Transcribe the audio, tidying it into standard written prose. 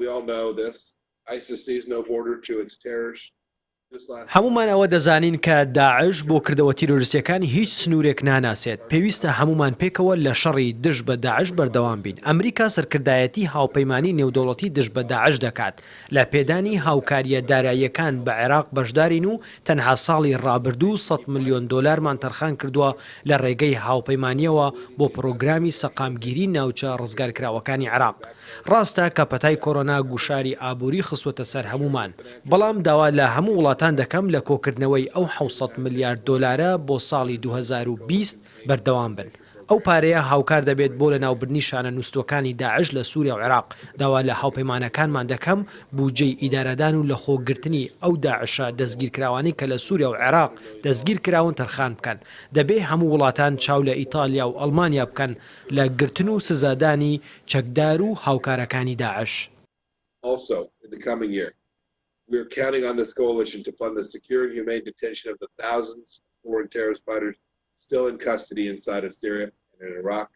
We all know this. ISIS sees no border to its terrors. هەموومان ئەوە دەزانین کە داعش بۆ کردەوە تیرۆریستییەکانی هیچ سنوورێک ناناسێت، پێویستە هەموومان پێکەوە لە شەڕی دژ بە داعش بەردەوام بین، ئەمریکا سەرکردایەتی هاوپەیمانی نێودەوڵەتی دژ بە داعش دەکات، لە پێدانی هاوکارییە داراییەکان بە عێراق بەشدارین و تەنها ساڵی ڕابردوو 100 ملیۆن دۆلارمان تەرخان کردووە لە ڕێگەی هاوپەیمانییەوە بۆ پڕۆگرامی سەقامگیری ناوچە ڕزگارکراوەکانی عێراق. ڕاستە کە پەتای کۆرۆنا گوشاری ئابووری خستووەتە سەر هەموومان، بەڵام داوا لە هەموو وڵاتان دەکەم لە کۆکردنەوەی ئەو 700 ملیار دۆلارە بۆ ساڵی 2020 بەردەوام بن. ئەو پارەیە هاوکار دەبێت بۆ لەناوبردنی شانە نووستووەکانی داعش لە سووریا و عێراق. داوا لە هاوپەیمانەکانمان دەکەم بوودجەی ئیدارەدان و لەخۆگرتنی ئەو داعشە دەستگیرکراوانەی کە لە سووریا و عێراق دەستگیرکراون تەرخان بکەن. دەبێ هەموو وڵاتان چاو لە ئیتالیا و ئەڵمانیا بکەن لە گرتن و سزادانی چەکدار و هاوکارەکانی داعش. Also, in the coming year, we are counting on this coalition to fund the secure and humane detention of the thousands of foreign terrorist fighters still in custody inside of Syria and in Iraq.